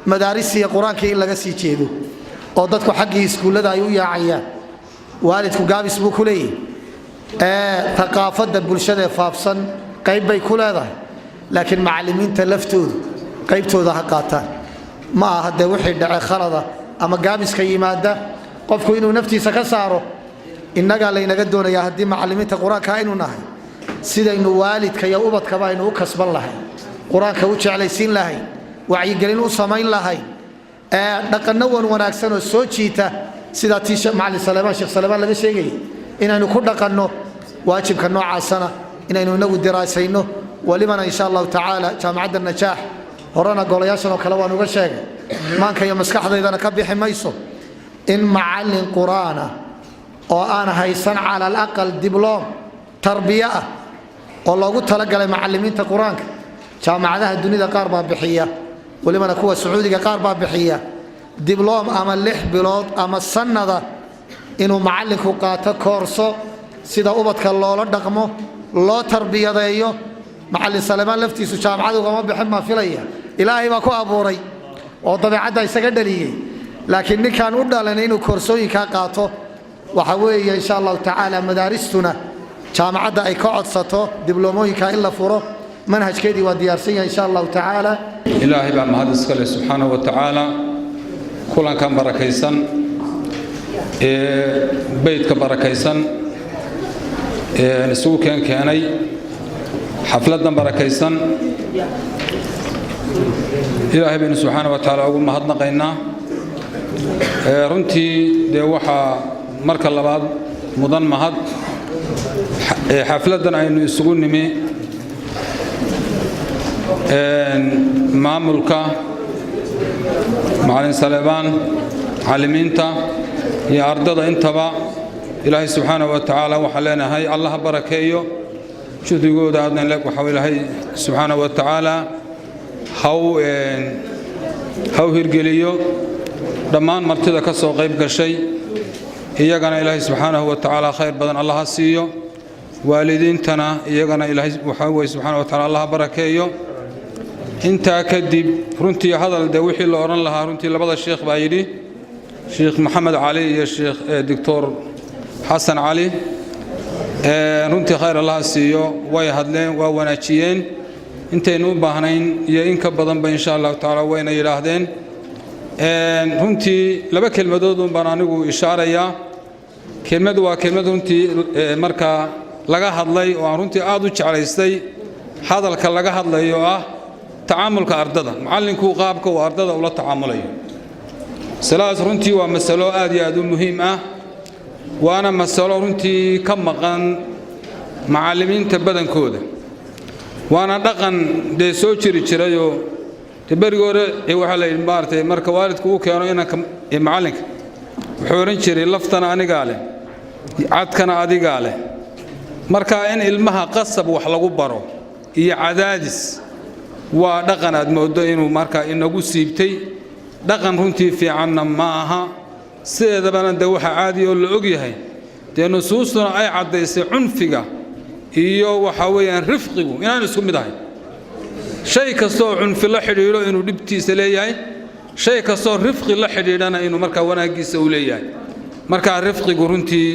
madaarisiya Qur-aankii, in laga sii jeedo oo dadku xaggii iskuullada ay u yaacayaan. Waalidku gaabis buu ku leeyahy. Aqaafada bulshada ee faafsan qayb bay ku leedahay, laakiin macallimiinta laftoodu qaybtooda ha qaataan. Ma aha dee wixii dhace khalada ama gaabiska yimaada qofku inuu naftiisa ka saaro. Innagaa laynaga doonayaa haddii macallimiinta Qur-aanka aynu nahay, sidaynu waalidka iyo ubadkaba aynu u kasban lahayn, Qur-aanka u jeclaysiin lahayn, wacyigelin u samayn lahayn, dhaqanno wan wanaagsan oo soo jiita, sidaa tii macalin Salemaan, Sheekh Salemaan laga sheegayay, inaynu ku dhaqanno. Waajibka noocaasana inaynu inagu diraasayno. Walibana insha Allahu tacaala Jaamacadda Najaax, horena golayaashan oo kale waan uga sheegay, maanka iyo maskaxdaydana ka bixi mayso in macallin Qur-aan ah oo aan haysan cala alaqal dibloom tarbiye ah oo loogu talagalay macallimiinta Qur-aanka, jaamacadaha dunida qaar baa bixiya, welibana kuwa Sacuudiga qaar baa bixiya, dibloom ama 6 bilood ama sanada inuu macallinku qaato koorso sida ubadka loola dhaqmo, loo tarbiyadeeyo. Macallin Salemaan laftiisu jaamacad ugama bixin baan filaya. Ilaahay baa ku abuuray oo dabeecadda isaga dhaliyey. Laakiin ninkaan u dhalan inuu koorsooyinkaa qaato, waxa weeye insha Allahu tacaala madaaristuna jaamacadda ay ka codsato dibloomooyinka in la furo. Manhajkeedii waa diyaarsan yahay insha Allahu tacaala. Ilaahay baa mahad iska leh subxaanahu wa tacaala. Kulankan barakaysan ee beydka barakaysan ee isugu keenay, xafladdan barakaysan, Ilaahay baynu subxaana wa tacaala ugu mahadnaqaynaa. Runtii dee waxaa marka labaad mudan mahad xafladdan aynu isugu nimi maamulka, macalin Saleebaan, macallimiinta iyo ardada intaba. Ilaahay subxaanahu wa tacaala waxaan leenahay Allah ha barakeeyo juhdigooda. Aadna waxaa Ilaahay subxaanahu wa tacaala haw hirgeliyo. Dhammaan martida ka soo qayb gashay iyagana Ilaahay subxaanahu wa tacaala khayr badan Allah ha siiyo. Waalidiintana iyagana Ilaahay waxaa weye subxaana wa tacala Allah ha barakeeyo. Intaa kadib, runtii hadal dee wixii la odhan lahaa runtii labada sheekh baa yidhi, Sheekh Maxamed Cali iyo Sheekh Doctor Xasan Cali. Runtii khayr Allah siiyo, way hadleen, waa wanaajiyeen intaynu u baahnayn iyo in ka badanba insha Allahu tacaala wayna yidhaahdeen. Runtii laba kelmadood un baan anigu ishaarayaa. Kelmad waa kelmad runtii markaa laga hadlay oo aan runtii aad u jeclaystay, hadalka laga hadlayo oo ah tacaamulka ardada, macallinku qaabka uu ardada ula tacaamulayo. Masaladaas runtii waa masalo aad iyo aad u muhiim ah, waana masalo runtii ka maqan macallimiinta badankooda, waana dhaqan dee soo jiri jirayoo dee berigi hore waxaa la yidhi, maaragtay, marka waalidku uu keeno inanka macallinka, wuxuu odhan jiray, "Laftana anigaa leh, cadkana adigaa leh." Marka in ilmaha qasab wax lagu baro. Iyo cadaadis waa dhaqan aad mooddo inuu markaa inagu siibtay. Dhaqan runtii fiicanna ma aha. Sideedabana dee waxa caadi oo la og yahay, dee nusuustuna ay caddaysay, cunfiga iyo waxa weeyaan rifqigu inaan isku mid ahay. Shay kastooo cunfi la xidhiidho inuu dhibtiisa leeyahay, shay kastoo rifqi la xidhiidhana inuu markaa wanaaggiisa uu leeyahay. Markaa rifqigu runtii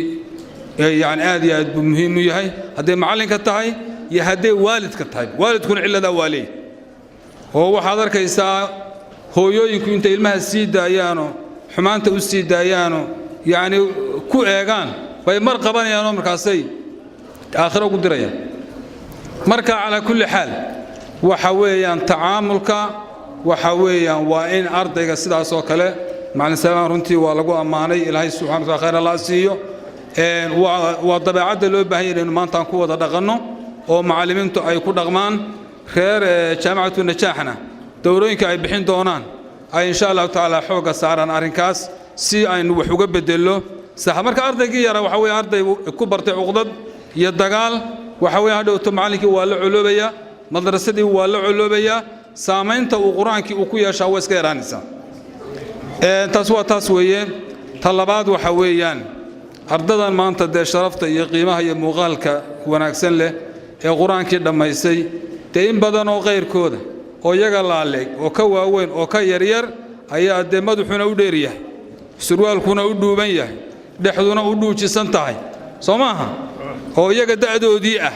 yani aad iyo aad buu muhiim u yahay, hadday macallinka tahay iyo hadday waalidka tahay. Waalidkuna cilladaa waa leeyahy, oo waxaad arkaysaa hooyooyinku intay ilmaha sii daayaano, xumaanta u sii daayaano, yacni ku eegaan bay mar qabanayaanoo markaasay aakhiro ugu dirayaan. Marka calaa kulli xaal, waxa weeyaan tacaamulka waxa weeyaan waa in ardayga sidaas oo kale. Macallin Salmaan runtii waa lagu ammaanay. Ilaahay subxana wataala khayr allah siiyo. Waa dabeecadda loo baahan yahay inaynu maanta aan ku wada dhaqanno oo macallimiintu ay ku dhaqmaan. Reer Jaamacatu Najaaxna dowrooyinka ay bixin doonaan ay insha Allahu tacaala xoogga saaraan arrinkaas si aynu wax uga bedello. Sax, marka ardaygii yara waxa weeye arday ku bartay cuqdad iyo dagaal, waxa weeye hadhowto macallinkii waa la coloobayaa, madrasadii waa la coloobayaa, saamaynta uu Qur-aankii uu ku yeeshaa waa iska yaraanaysaa. Taas waa taas weeye. Ta labaad waxa weeyaan ardadan maanta dee sharafta iyo qiimaha iyo muuqaalka wanaagsan leh ee Qur-aankii dhammaysay, dee in badan oo kayrkooda oo iyaga laaleeg oo ka waaweyn oo ka yaryar ayaa dee madaxuna u dheer yahay, surwaalkuna u dhuuban yahay, dhexduna u dhuujisan tahay, soo maaha? Oo iyaga da'doodii ah.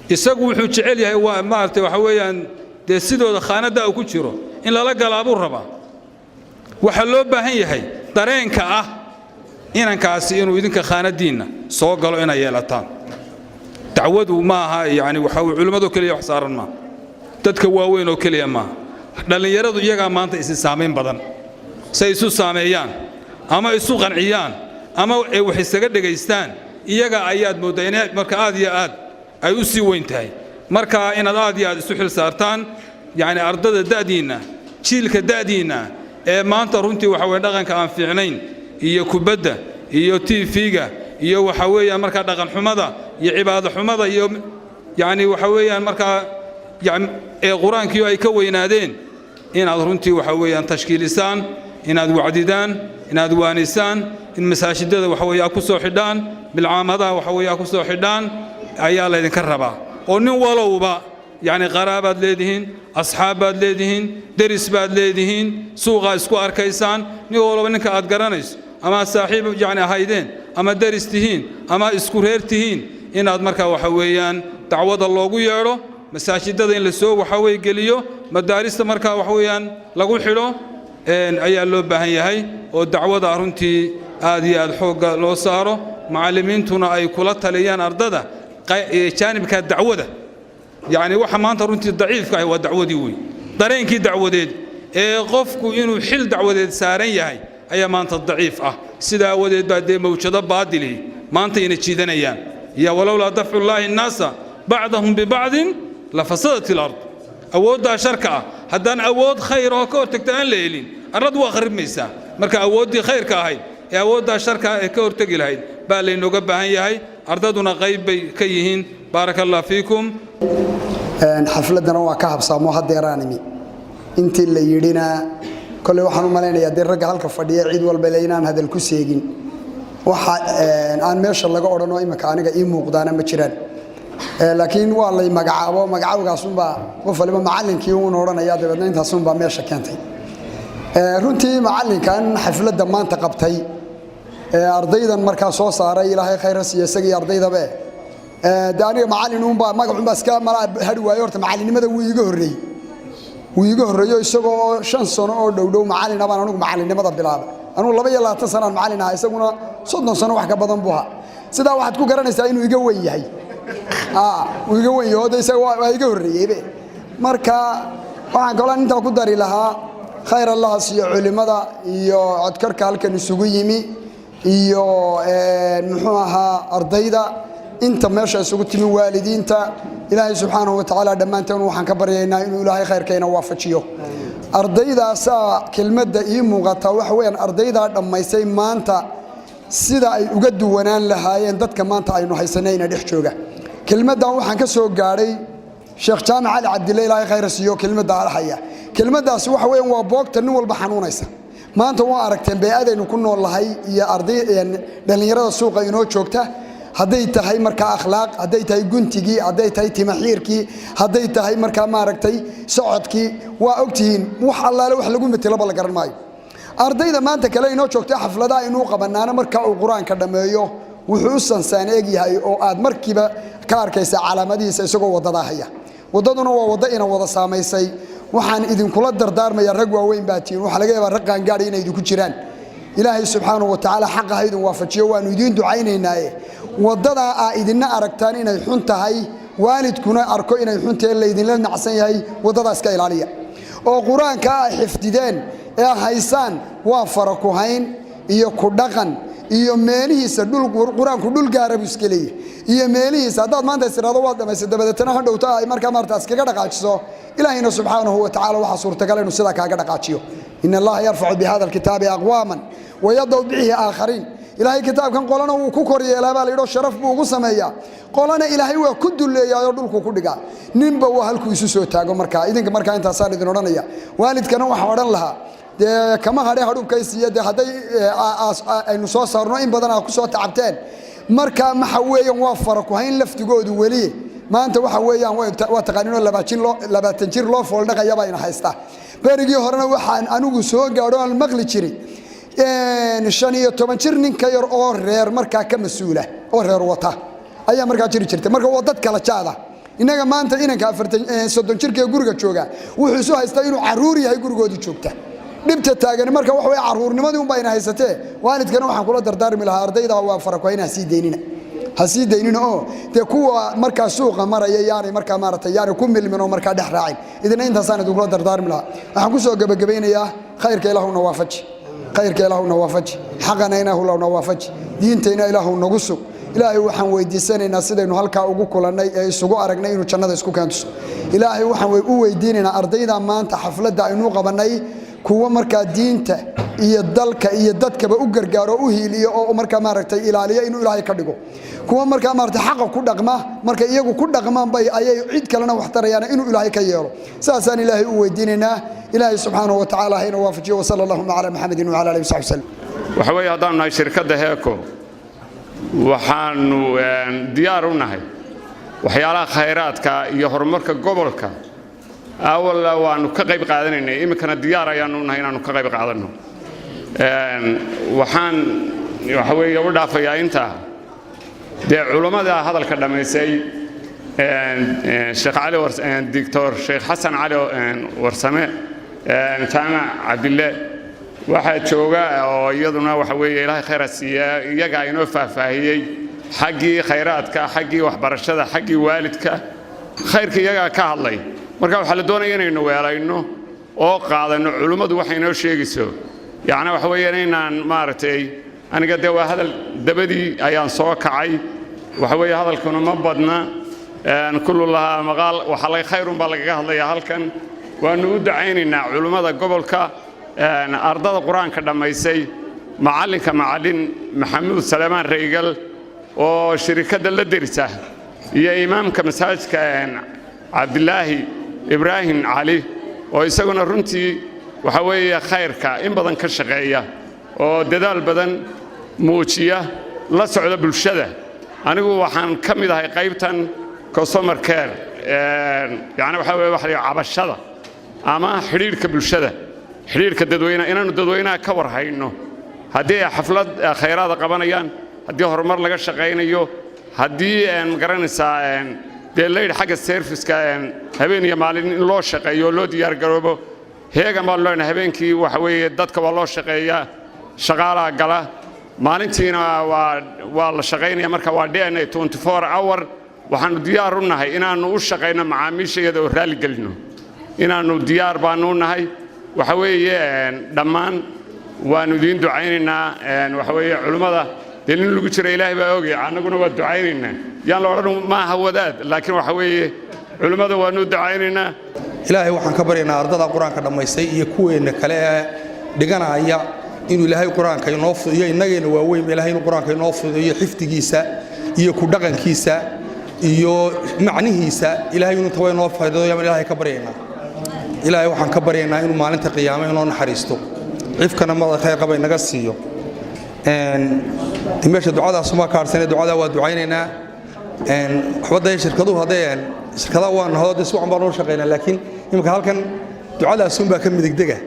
Isagu wuxuu jecel yahay waa maaragtay waxa weeyaan dee sidooda khaanadda uu ku jiro in lala galaabuu rabaa. Waxaa loo baahan yahay dareenka ah inankaasi inuu idinka khaanadiinna soo galo inay yeelataan. Dacwadu ma aha yani waxa culimmado keliya wax saaran maaha, dadka waaweyn oo keliya maaha. Dhallinyaradu iyagaa maanta isi saamayn badan, say isu saameeyaan ama isu qanciyaan ama ay wax isaga dhegaystaan iyaga ayaad mooddaa in marka aad iyo aad ay u sii weyn tahay. Marka inaad aad iyo aad isu xil saartaan, yacni ardada da'diinna, jiilka da'diinna ee maanta runtii waxa weye dhaqanka aan fiicnayn iyo kubadda iyo TV-ga iyo waxa weeyaan markaa dhaqan xumada iyo cibaado xumada iyo yacni waxa weeyaan markaa ee Qur-aankii ay ka weynaadeen, inaad runtii waxa weeyaan tashkiilisaan, inaad wacdidaan, inaad waanisaan, in masaajidada waxa weeye ku soo xidhaan, bilcaamadaha waxa weeye ku soo xidhaan ayaa laydinka rabaa. Oo nin walowba yacni qaraabaad leedihiin, asxaab baad leedihiin, deris baad leedihiin, suuqaa isku arkaysaan. Nin walba ninka aad garanayso ama saaxiib yacni ahaydeen ama deris tihiin ama isku reer tihiin, inaad markaa waxa weeyaan dacwada loogu yeedho, masaajidada in la soo waxa weye geliyo, madaarista markaa waxa weeyaan lagu xidho ayaa loo baahan yahay, oo dacwada runtii aad iyo aad xoogga loo saaro, macallimiintuna ay kula taliyaan ardada jaanibka dacwada. Yacni waxa maanta runtii daciifka ahi waa dacwadii wey. Dareenkii dacwadeed ee qofku inuu xil dacwadeed saaran yahay ayaa maanta daciif ah. Sidaa aawadeed baa dee mawjado baadili maanta ina jiidanayaan. Iyo ولولا دفع الله الناس بعضهم ببعض لفسدت الأرض. Awooddaa sharka ah haddaan awood khayr oo ka hortagta aan la helin, arladu waa kharibmaysaa. Marka awooddii khayrka ahayd ee awooddaa sharka ah ee ka hortegi lahayd baa laynooga baahan yahay. Ardaduna qayb bay ka yihiin. بارك الله فيكم. Xafladana waa ka habsaamo hadeeraan imi. Intii la yidhina kolley waxaan u malaynayaa dee ragga halka fadhiya cid walba le inaan hadal ku seegin. Waxa aan meesha laga odhanoo imika aniga ii muuqdaana ma jiraan, laakiin waa lay magacaabo. Magacawgaasunbaa qof waliba macallinkii uun odhanaya, dabeedna intaasunbaa meesha keentay. Runtii macallinkan xafladda maanta qabtay ardaydan markaa soo saaray, Ilaahay khayr ha siiyo isagii ardaydabe. De aniga macallin uunbaa magacunbaa iska malaa hadhi waayo. Horta macallinnimada wuu iiga horreeyey, wuu iiga horreeyo. Isagoo oo 5 sano oo dhowdhow macallina baan anigu macallinnimada bilaabay. Anugu 22 sanaan macallin ahaa, isaguna 30 sano wax ka badan buu ahaa. Sidaa waxaad ku garanaysaa inuu iga weyn yahay, uu iga weyn yaho de isaga waa iga horreeyeybe. Marka waxaan kaloo intaa ku dari lahaa, khayr Allaha siiyo culimada iyo codkarka halkan isugu yimi iyo muxuu ahaa ardayda inta meesha isugu timi, waalidiinta. Ilaahay subxaanahu watacaala dhammaanteen waxaan ka baryaynaa inuu Ilaahay khayrkayna waafajiyo. Ardaydaasaa kelmadda ii muuqata waxa weeyaan ardaydaa dhammaysay maanta sida ay uga duwanaan lahaayeen dadka maanta aynu haysanayna dhex jooga. Kelmaddan waxaan ka soo gaadhay. Sheekh Jaamac Cali Cabdille, Ilaahay khayra siiyo, kelmadda alhaya. Kelmaddaasi waxa weeyaan waa boogta nin walba xanuunaysa. Maanta waa aragteen bey-adaynu ku nool nahay iyo arday dhallinyarada suuqa inoo joogta, hadday tahay markaa akhlaaq, hadday tahay guntigii, hadday tahay timaxiirkii, hadday tahay markaa maaragtay socodkii, waa ogtihiin. Wax allaale wax lagu metelaba la garan maayo. Ardayda maanta kale inoo joogta xafladaha inuu qabanaana, marka uu Qur-aanka dhammeeyo wuxuu u sansaan egyahay oo aad markiiba ka arkaysa calaamadihiisa isagoo wadadaa haya. Waddaduna waa waddo ina wada saamaysay. Waxaan idinkula dardaarmaya, rag waaweyn baa tihiin, waxaa laga yaabaa rag qaangaadhi inay idinku jiraan. Ilaahay subxaanahu wa tacaala xaqa ha idin waafajiyo. Waanu idiin ducaynaynaaye, waddadaa aa idinna aragtaan inay xun tahay, waalidkuna arko inay xun tahay, laydinla nacsan yahay, waddadaas ka ilaaliya. Oo Qur-aanka aa xifdideen ee haysaan waa fara ku hayn iyo ku dhaqan iyo meelihiisa. Dhul Qur-aanku dhul gaara buu iska leeyahay iyo meelihiisa. Haddaad maanta is tidhahdo waad dhamaysay, dabadeetana hadhowta ay markaa maarata iskaga dhaqaajiso, Ilaahayna subxaanahu wa tacala waxaa suurtagal inuu sidaa kaaga dhaqaajiyo. إن الله يرفع بهذا الكتاب أقواما ويضع به آخرين. Ilaahay kitaabkan qolana wuu ku kor yeelaa baa la yidhi, sharaf buu ugu sameeyaa. Qolana Ilaahay waa ku dulleeyaa oo dhulku ku dhigaa. Ninba waa halkuu isu soo taago. Markaa idinka markaa intaasaan idin odhanaya. Waalidkana waxaan odhan lahaa, dee kama hadhe hadhubkaysiiya, dee hadday aynu soo saarno in badan aa ku soo tacabteen. Marka maxa weeyaan, waa fara ku hayn laftigoodu weli. Maanta waxa weeyaan waa taqaaninoo 20 jir loo fooldhaqaya baa ina haysta. Berigii horena waxaan anigu soo gaadho aan maqli jiray 15 jir nin ka yar oo reer markaa ka mas-uula oo reer wata ayaa markaa jiri jirtay. Marka waa dad kala jaada. Innaga maanta inanka 30 jirka ee guriga jooga wuxuu isu haystaa inuu caruur yahay gurigoodii joogta. Dhibta taagan marka waxa way caruurnimadii unbaa ina haysatee. Waalidkana waxaan kula dardaarmi lahaa, ardayda waa farakuhayn, ha sii daynina, ha sii daynina, oo dee kuwa markaa suuqa maraya yaanay markaa maaragtay yaanay ku milmin oo markaa dhex raacin. Idina intaasaan idinkula dardaarmi lahaa. Waxaan ku soo gebagabaynayaa, khayrka Ilaahuna waafaji, khayrka Ilaahuna waafaji, xaqana Ilaahuna waafaji, diintayna Ilaahu nagu sug. Ilaahay waxaan weydiisanaynaa sidaynu halkaa ugu kulannay ee isugu aragnay inuu jannada isku keentuso. Ilaahay waxaan u weydiinaynaa ardayda maanta xafladda aynuu qabannay kuwa markaa diinta iyo dalka iyo dadkaba u gargaaro, u hiiliyo oo markaa maaragtay ilaaliya inuu Ilaahay ka dhigo. Kuwa markaa maaragtay xaqa ku dhaqma, markay iyagu ku dhaqmaan bay ayay cid kalena wax tarayaan, inuu Ilaahay ka yeelo. Saasaan Ilaahay u weydiinaynaa. Ilaahay subxaanahu wa tacaala hayna waafajiyo. وصلى اللهم على محمد وعلى آله وصحبه وسلم. Waxa weeye, haddaanu nahay shirkadda Heeko, waxaanu diyaar u nahay waxyaalaha khayraadka iyo horumarka gobolka. Awalla waanu ka qayb qaadanaynay, iminkana diyaar ayaanu u nahay inaanu ka qayb qaadanno. Waxaan waxa weeye u dhaafayaa intaa. Dee culummada hadalka dhammaysay, Sheekh Cali, Doctor Sheekh Xasan Cali Warsame, Jaamac Cabdille waxaa jooga oo iyaduna waxa weeye Ilaahay khayra siiya, iyagaa inoo faahfaahiyey xaggii khayraadka, xaggii waxbarashada, xaggii waalidka, khayrka iyagaa ka hadlay. Marka waxaa la doonaya inaynu weelayno oo qaadanno culummadu waxay inoo sheegayso. Yacni waxa weeye inaynaan maaragtay, aniga dee waa hadal dabadii ayaan soo kacay. Waxa weeye hadalkuna ma badna, kullu lahaa maqaal. Waxaa laga khayrun baa lagaga hadlayaa halkan. Waannu u dacaynaynaa culummada gobolka, ardada Qur-aanka dhammaysay, macallinka, Macallin Maxamuud Saleemaan Raygal oo shirikadda la derisa, iyo imaamka masaajidka Cabdilaahi Ibraahim Cali oo isaguna runtii waxa weeye khayrka in badan ka shaqeeya oo dadaal badan muujiya, la socda bulshada. Anigu waxaan ka mid ahay qaybtan customer care, yacni waxa weye waxa la yidhaha cabashada ama xidhiidhka bulshada, xidhiidhka dadweynaha, inaannu dadweynaha ka war hayno haddii ay xaflad khayraada qabanayaan, haddii horumar laga shaqaynayo, haddii ma garanaysaa dee laydh xagga service-ka, habeen iyo maalin in loo shaqeeyo oo loo diyaargaroobo. Heegan baanu leenahay. Habeenkii waxa weeye dadka waa loo shaqeeyaa, shaqaalaa gala, maalintiina waa la shaqaynaya. Marka waa dna 24 hour. Waxaannu diyaar u nahay inaannu u shaqayno macaamiisha iyada oo raalli gelino, inaannu diyaar baannu u nahay. Waxa weeye dhammaan waannu idiin ducaynaynaa. Waxa weeye culummada dee nin lagu jira Ilaahay baa ogay, annaguna waa ducaynaynaa. Yaan la odhan maaha wadaad, laakiin waxa weeye culummada waannu ducaynaynaa. Ilaahay waxaan ka baryaynaa ardada Qur-aanka dhammaystay iyo kuweenna kale ee dhiganaya inuu Ilaahay Qur-aanka inoo fuduyo. Innageenna waaweyn, Ilaahay inuu Qur-aanka inoo fududeeyo xifdigiisa iyo ku dhaqankiisa. Iyo macnihiisa Ilaahay inuu taba inoo faa'iido yaan Ilaahay ka baryaynaa. Ilaahay waxaan ka baryaynaa inuu maalinta qiyaamo inoo naxariisto, cifkana mada khayr qaba inaga siiyo. Meesha ducadaas uma kaarsanay, ducada waa ducaynaynaa. Waxba dee shirkaduhu haddee shirkadaha waa nahdo dee si wacan baan noo shaqaynaa, laakiin imika halkan ducadaasunbaa ka midigdega.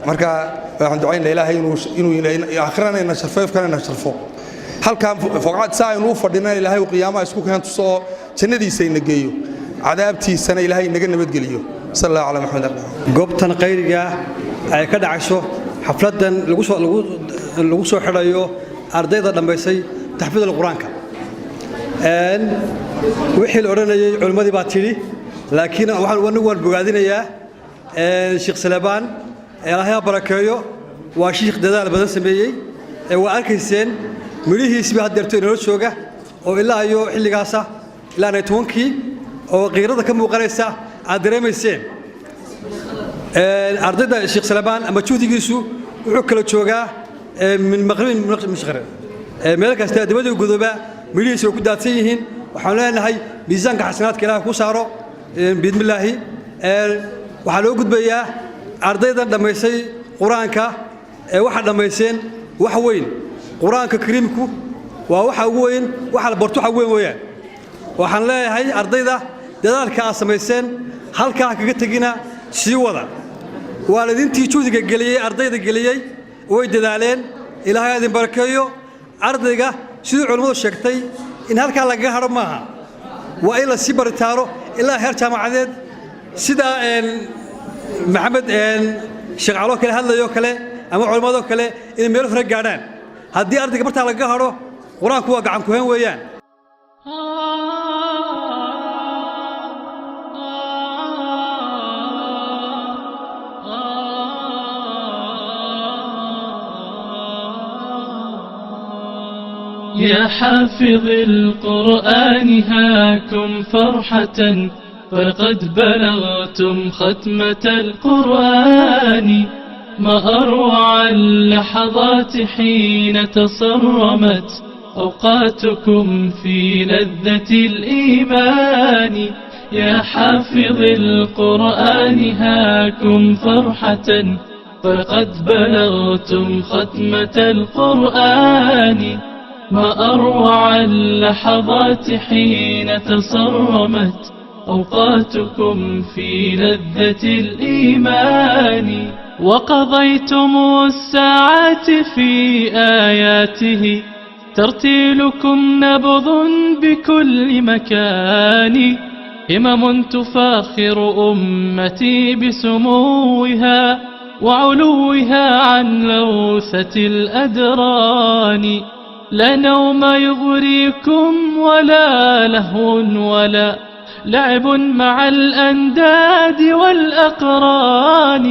Marka waxaan ducaynaa Ilaahay inuu aakhirana ina sharfo, ifkana ina sharfo. Halkan foqcad saa aynu u fadhinana Ilaahay uu qiyaamaha isku keen tuso oo jannadiisa ina geeyo, cadaabtiisana Ilaahay inaga nabadgeliyo. Sal Allahu calaa Maxamed. Goobtan khayriga ay ka dhacayso xafladan lagu soo xidhayo ardayda dhammaysay taxfiidul qur-aanka, wixii la odhanayay culimmadii baa tidhi, laakiin anigu waan bogaadinayaa Sheekh Salebaan. Ilaahay ha barakeeyo, waa shiikh dadaal badan sameeyey. Waa arkayseen midhihiisba haddeerto inoola jooga oo ilaa iyo xilligaasa ilaa 90-kii oo qiirada ka muuqanaysa aad dareemayseen. Ardayda Sheekh Salebaan ama juhdigiisu wuxuu kala joogaa min maqribin mashqare, meel kasta dibadii gudoba midhihiisa way ku daadsan yihiin. Waxaan leenahay miisaanka xasanaadka Ilaah ku saaro biidmillaahi. Waxaa loo gudbayaa ardaydan dhammaysay qur-aanka ee waxaa dhammayseen wax weyn. Qur-aanka kariimku waa waxa ugu weyn, waxa la barto waxa ugu weyn weeyaan. Waxaan leeyahay ardayda, dadaalka aad samayseen halkaa kaga tegina, sii wada. Waalidiintii juhdiga geliyey, ardayda geliyey, way dadaaleen, Ilaahay idin barakeeyo. Ardayga sidii culimmadu sheegtay in halkaa lagaga hadho maaha, waa in la sii baritaaro ilaa heer jaamacadeed, sida Maxamed Sheekh Caloo kale hadlayoo kale ama culimmadoo kale inay meel hore gaadhaan. Haddii ardayga bartaa lagaga hadho, qur-aanku waa gacan kuhayn weeyaan. يا حافظ القرآن هاكم فرحة، فقد بلغتم ختمة القرآن. ما أروع اللحظات حين تصرمت أوقاتكم في لذة الإيمان. يا حافظ القرآن هاكم فرحة، فقد بلغتم ختمة القرآن. ما أروع اللحظات حين تصرمت أوقاتكم في لذة الإيمان، وقضيتم الساعات في آياته، ترتيلكم نبض بكل مكان. همم تفاخر أمتي بسموها وعلوها عن لوثة الأدران. لا نوم يغريكم ولا لهو ولا لعب مع الأنداد والأقران.